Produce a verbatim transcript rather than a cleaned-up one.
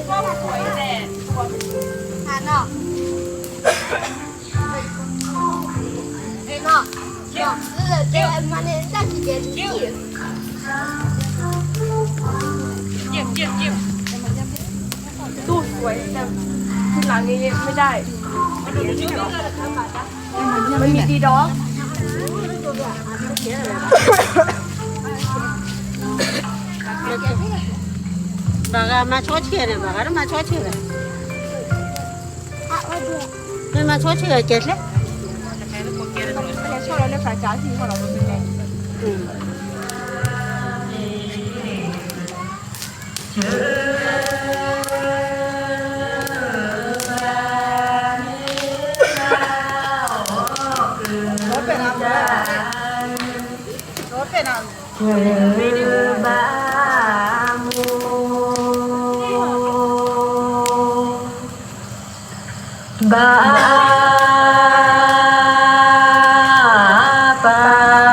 啊喏。哎喏，喏，这个嘛呢，这几个地。 ตู้สวยจัง ทีหลังนี้ไม่ได้ มันมีดีด็อก บ่าก็มาโชว์เชียร์เนี่ย บ่าก็มาโชว์เชียร์เนี่ย ไม่มาโชว์เชียร์เจ็ดเลย อืม รถไปรับแล้ว รถไปรับ บ่ามู บ่า